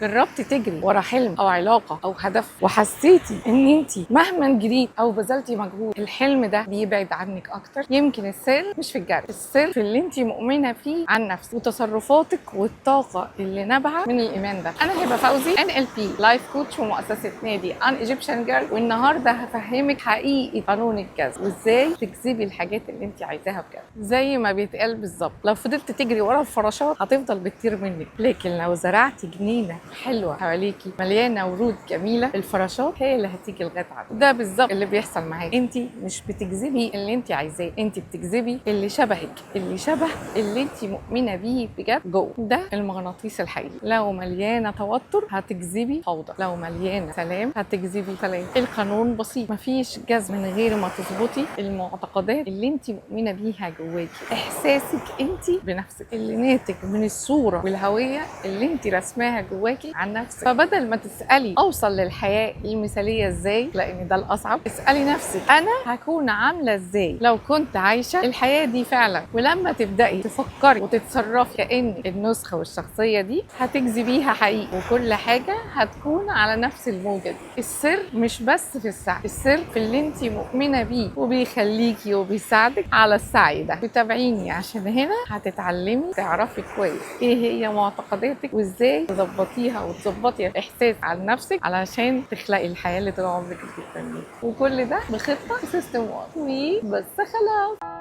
جربتي تجري ورا حلم او علاقة او هدف وحسيتي ان انت مهما جريت او بذلتي مجهود الحلم ده بيبعد عنك اكتر؟ يمكن السر مش في الجري، السر في اللي انت مؤمنة فيه عن نفسك وتصرفاتك والطاقة اللي نابعة من الايمان ده. انا هبه فوزي، NLP life coach ومؤسسة نادي An Egyptian Girl، والنهارده هفهمك حقيقة قانون الجذب وازاي تجذبي الحاجات اللي انت عايزاها بجد. زي ما بيتقال بالظبط، لو فضلت تجري ورا الفراشات هتفضل بتطير منك، لكن لو زرعتي جنينة حلوة حواليكي مليانة ورود جميلة، الفراشات هي اللي هتيجي لغاية عندك. ده بالظبط اللي بيحصل معاكي، انت مش بتجذبي اللي انت عايزاه، انت بتجذبي اللي شبهك، اللي شبه اللي انت مؤمنة بيه بجد جوه. ده المغناطيس الحقيقي. لو مليانة توتر هتجذبي فوضى، لو مليانة سلام هتجذبي سلام. القانون بسيط، مفيش جذب من غير ما تظبطي المعتقدات اللي انت مؤمنة بيها جواكي، احساسك انت بنفسك اللي ناتج من الصورة والهوية اللي انت رسماها جواكي عن نفسك. فبدل ما تسالي اوصل للحياة المثالية ازاي، لان ده الاصعب، اسالي نفسك انا هكون عامله ازاي لو كنت عايشه الحياة دي فعلا. ولما تبداي تفكري وتتصرفي كأن النسخة والشخصية دي هتجذبيها حقيقي، وكل حاجة هتكون على نفس الموجه دي. السر مش بس في السعي، السر في اللي انت مؤمنة بيه وبيخليكي وبيساعدك على السعي ده. تابعيني عشان هنا هتتعلمي تعرفي كويس ايه هي معتقداتك وازاي تظبطيها وتظبطي احساس عن نفسك علشان تخلقي الحياة اللي طول عمرك بتتمنيها، وكل ده بخطه و system واضح. وبس خلاص.